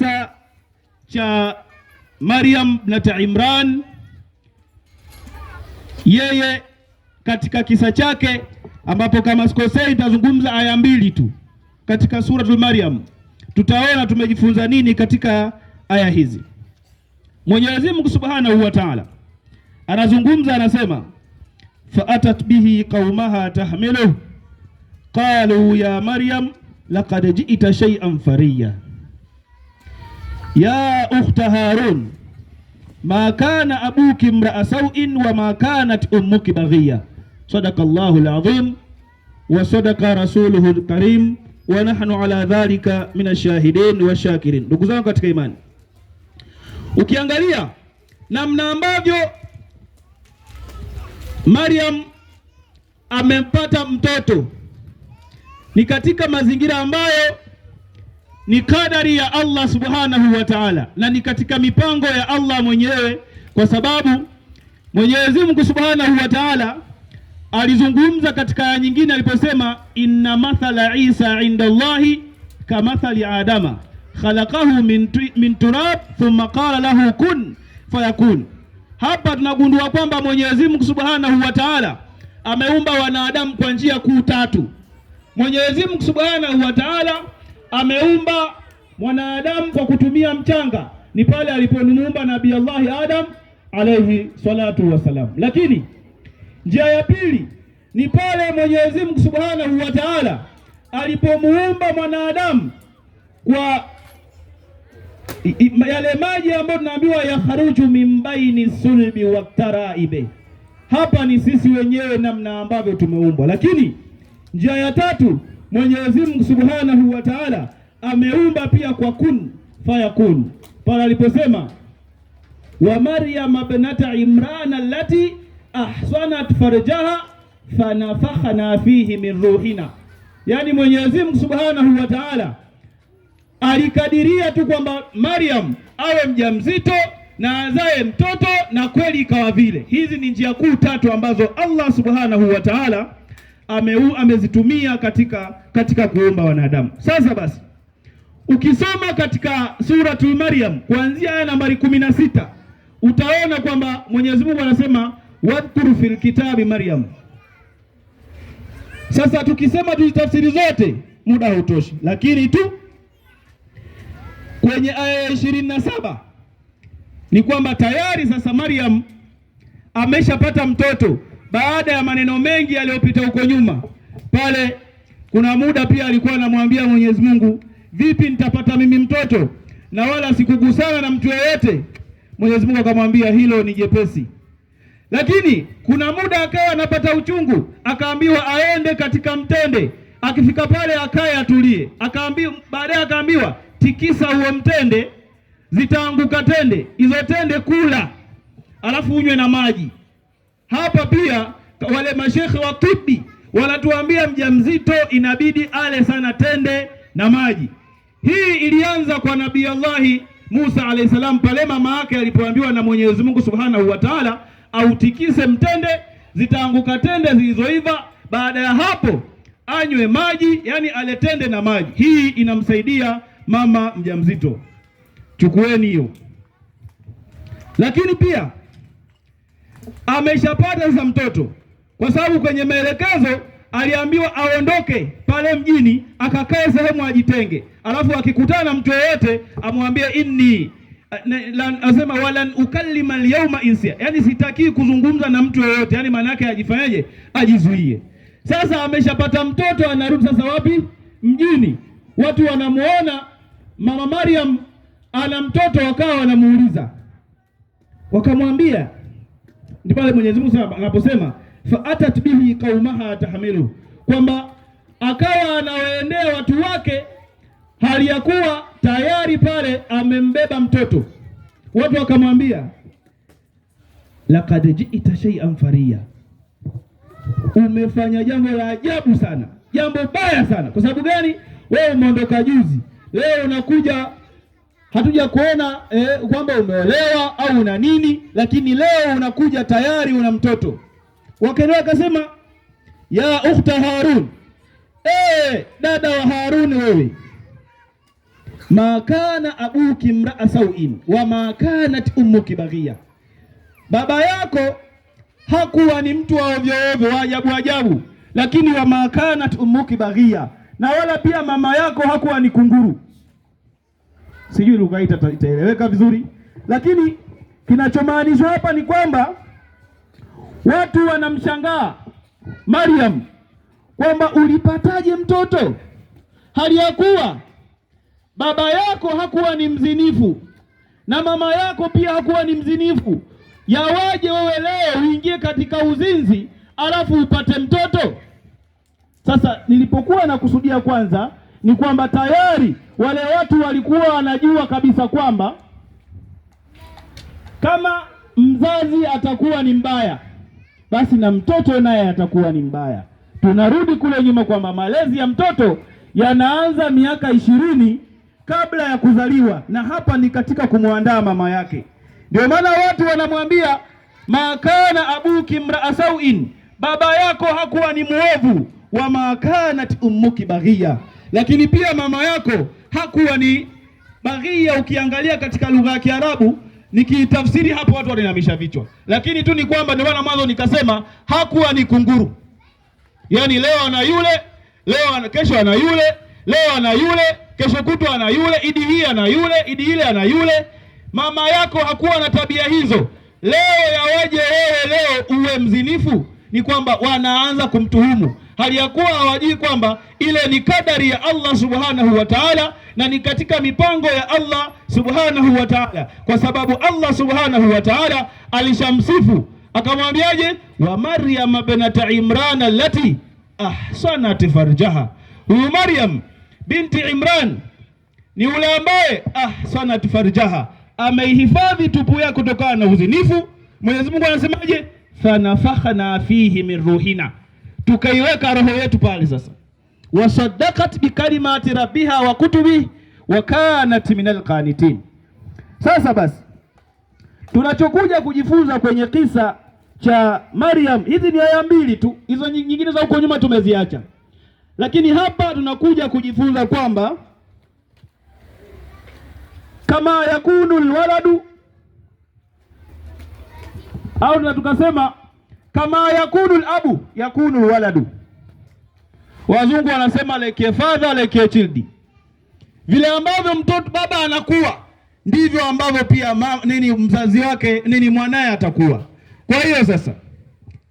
Kisa cha Maryam bnat Imran, yeye katika kisa chake ambapo kama sikosei nitazungumza aya mbili tu katika suratul Maryam, tutaona tumejifunza nini katika aya hizi. Mwenyezi Mungu Subhanahu wa Ta'ala anazungumza, anasema faatat bihi qaumaha tahmiluhu qalu ya Maryam laqad ji'ta shay'an fariya ya ukhta Harun ma kana abuki imra'a sau'in wa ma kanat ummuki baghiya. Sadaqa Allahu al-azim wa sadaqa rasuluhu al-karim wa nahnu ala dhalika min ash-shahidin wa shakirin. Ndugu zangu katika imani, ukiangalia namna ambavyo Maryam amempata mtoto ni katika mazingira ambayo ni kadari ya Allah subhanahu wa ta'ala, na ni katika mipango ya Allah mwenyewe, kwa sababu Mwenyezi Mungu subhanahu wa ta'ala alizungumza katika aya nyingine aliposema, inna mathala Isa inda Allahi kamathali Adama khalaqahu min turab thumma qala lahu kun fayakun. Hapa tunagundua kwamba Mwenyezi Mungu subhanahu wa ta'ala ameumba wanadamu kwa njia kuu tatu. Mwenyezi Mungu subhanahu wa ta'ala ameumba mwanadamu kwa kutumia mchanga, ni pale alipomuumba Nabii Allahi Adam alayhi salatu wassalam. Lakini njia ya pili ni pale Mwenyezi Mungu Subhanahu wa Ta'ala alipomuumba mwanadamu kwa yale maji ambayo tunaambiwa ya kharuju min baini sulbi wa taraibe. Hapa ni sisi wenyewe namna ambavyo tumeumbwa. Lakini njia ya tatu Mwenyezi Mungu Subhanahu wa Ta'ala ameumba pia kwa kun fayakun, pale aliposema wa Maryam ibnata Imran allati ahsanat farjaha fanafakhna fihi min ruhina. Yani Mwenyezi Mungu Subhanahu wa Ta'ala alikadiria tu kwamba Maryam awe mjamzito na azae mtoto, na kweli ikawa vile. Hizi ni njia kuu tatu ambazo Allah Subhanahu wa Ta'ala amezitumia katika kuumba wanadamu. Sasa basi, ukisoma katika suratul Maryam kuanzia aya nambari 16 utaona kwamba Mwenyezi Mungu anasema wadhkur fil kitabi Maryam. Sasa tukisema tuzitafsiri zote muda hautoshi, lakini tu kwenye aya ya 27 ni kwamba tayari sasa Maryam ameshapata mtoto baada ya maneno mengi yaliyopita huko nyuma. Pale kuna muda pia alikuwa anamwambia Mwenyezi Mungu, vipi nitapata mimi mtoto na wala sikugusana na mtu yeyote? Mwenyezi Mungu akamwambia hilo ni jepesi. Lakini kuna muda akawa anapata uchungu, akaambiwa aende katika mtende, akifika pale akae atulie. Akaambiwa baadaye, akaambiwa tikisa huo mtende, zitaanguka tende, hizo tende kula, alafu unywe na maji. Hapa pia wale mashekhe wa tibi wanatuambia mjamzito inabidi ale sana tende na maji. Hii ilianza kwa Nabii Allahi Musa alayhi salam, pale mama yake alipoambiwa na Mwenyezi Mungu Subhanahu wa Ta'ala autikise mtende, zitaanguka tende zilizoiva. Baada ya hapo anywe maji, yani ale tende na maji. Hii inamsaidia mama mjamzito, chukueni hiyo. Lakini pia ameshapata sasa mtoto, kwa sababu kwenye maelekezo aliambiwa aondoke pale mjini akakae sehemu ajitenge, alafu akikutana na mtu yeyote amwambie inni anasema walan ukallima alyawma insia, yani sitaki kuzungumza na mtu yeyote, yani maana yake ajifanyeje? Ajizuie. Sasa ameshapata mtoto, anarudi sasa wapi? Mjini. Watu wanamuona mama Mariam ana mtoto, wakawa wanamuuliza, wakamwambia, ndi pale Mwenyezi Mungu anaposema fa atat bihi qaumaha tahmilu, kwamba akawa anawaendea watu wake hali ya kuwa tayari pale amembeba mtoto. Watu wakamwambia laqad ji'ta shay'an fariya, umefanya jambo la ajabu sana, jambo baya sana. Kwa sababu gani? Wewe umeondoka juzi, leo unakuja hatuja kuona kwamba umeolewa au una nini, lakini leo unakuja tayari una mtoto. Wakaendelea wakasema, ya ukhta Harun, dada wa Harun wewe, Ma kana abuki mraa sauin wa ma kanat ummuki baghia, baba yako hakuwa ni mtu wa ovyo ovyo wa ajabu ajabu, lakini wa ma kanat ummuki baghia, na wala pia mama yako hakuwa ni kunguru. Sijui lugha hii itaeleweka vizuri, lakini kinachomaanishwa hapa ni kwamba watu wanamshangaa Mariam kwamba ulipataje mtoto hali ya kuwa baba yako hakuwa ni mzinifu na mama yako pia hakuwa ni mzinifu. Yawaje wewe leo uingie katika uzinzi alafu upate mtoto? Sasa nilipokuwa nakusudia kwanza ni kwamba tayari wale watu walikuwa wanajua kabisa kwamba kama mzazi atakuwa ni mbaya, basi na mtoto naye atakuwa ni mbaya. Tunarudi kule nyuma kwamba malezi ya mtoto yanaanza miaka 20 kabla ya kuzaliwa, na hapa ni katika kumwandaa mama yake. Ndio maana watu wanamwambia makana abuki mraa sauin, baba yako hakuwa ni muovu, wa makanat ummuki baghia, lakini pia mama yako hakuwa ni baghia. Ukiangalia katika lugha ya Kiarabu nikiitafsiri hapo watu wanainamisha vichwa, lakini tu ni kwamba ndio maana mwanzo nikasema hakuwa ni kunguru. Yaani leo ana yule, leo ana, kesho ana yule, leo ana yule, kesho kutwa ana yule, idi hii ana yule, idi ile ana yule. Mama yako hakuwa na tabia hizo. Leo yawaje wewe leo uwe mzinifu? Ni kwamba wanaanza kumtuhumu hali ya kuwa hawajui kwamba ile ni kadari ya Allah subhanahu wa ta'ala, na ni katika mipango ya Allah subhanahu wa ta'ala, kwa sababu Allah subhanahu wa ta'ala alishamsifu akamwambiaje? Wa Maryam binata Imran allati ahsanat farjaha. Huyu Maryam binti Imran ni yule ambaye ahsanat farjaha, ameihifadhi tupu yake kutokana na uzinifu. Mwenyezi Mungu anasemaje? Fanafakhna fihi min ruhina, tukaiweka roho yetu pale. Sasa wasaddaqat bikalimati rabbiha wa kutubi wa kanat minal qanitin. Sasa basi tunachokuja kujifunza kwenye kisa cha Maryam, hizi ni aya mbili tu, hizo nyingine za huko nyuma tumeziacha, lakini hapa tunakuja kujifunza kwamba kama yakunu alwaladu, au na tukasema kama yakunu alabu yakunu alwaladu. Wazungu wanasema like a father like a child. Vile ambavyo mtoto baba anakuwa ndivyo ambavyo pia nini mzazi wake nini mwanaye atakuwa. Kwa hiyo sasa,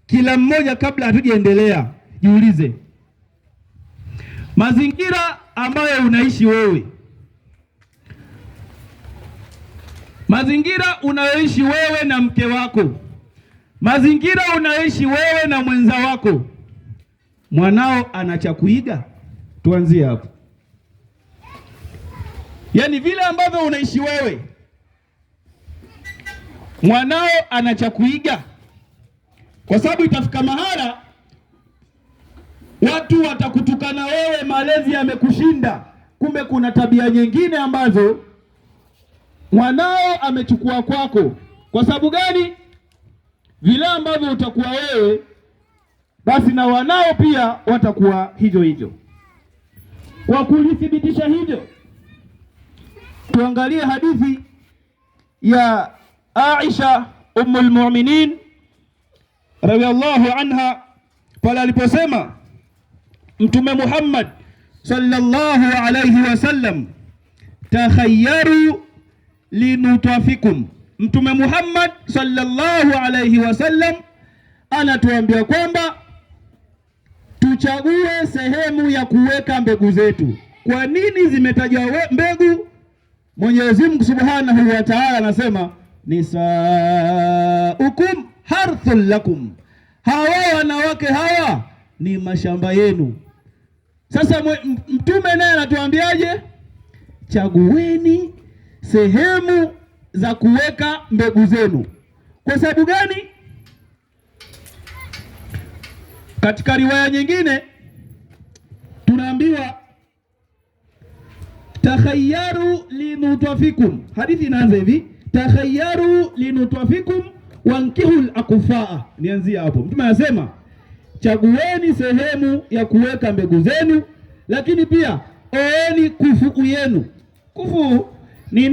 kila mmoja kabla hatujaendelea, jiulize mazingira ambayo unaishi wewe, mazingira unayoishi wewe na mke wako, mazingira unayoishi wewe na mwenza wako, mwanao ana cha kuiga? Tuanzie hapo. Yaani vile ambavyo unaishi wewe, mwanao ana cha kuiga? Kwa sababu itafika mahala watu watakutukana wewe, malezi yamekushinda. Kumbe kuna tabia nyingine ambazo mwanao amechukua kwako. Kwa sababu gani? Vile ambavyo utakuwa wewe, basi na wanao pia watakuwa hivyo hivyo. Kwa kulithibitisha hivyo, tuangalie hadithi ya Aisha ummul mu'minin radhiallahu anha pale aliposema Mtume Muhammad sallallahu alayhi wasallam, takhayyaru linutafikum. Mtume Muhammad sallallahu alayhi wasallam anatuambia kwamba tuchague sehemu ya kuweka mbegu zetu. Kwa nini zimetajwa mbegu? Mwenyezi Mungu Subhanahu wa Ta'ala anasema nisaukum harthun lakum, hawa wanawake hawa ni mashamba yenu. Sasa Mtume naye anatuambiaje? Chagueni sehemu za kuweka mbegu zenu. Kwa sababu gani? Katika riwaya nyingine tunaambiwa takhayyaru linutwafikum. Hadithi inaanza hivi, takhayyaru linutwafikum wankihul akufaa. Nianzie hapo. Mtume anasema chagueni sehemu ya kuweka mbegu zenu, lakini pia oeni kufuku yenu. Kufuu ni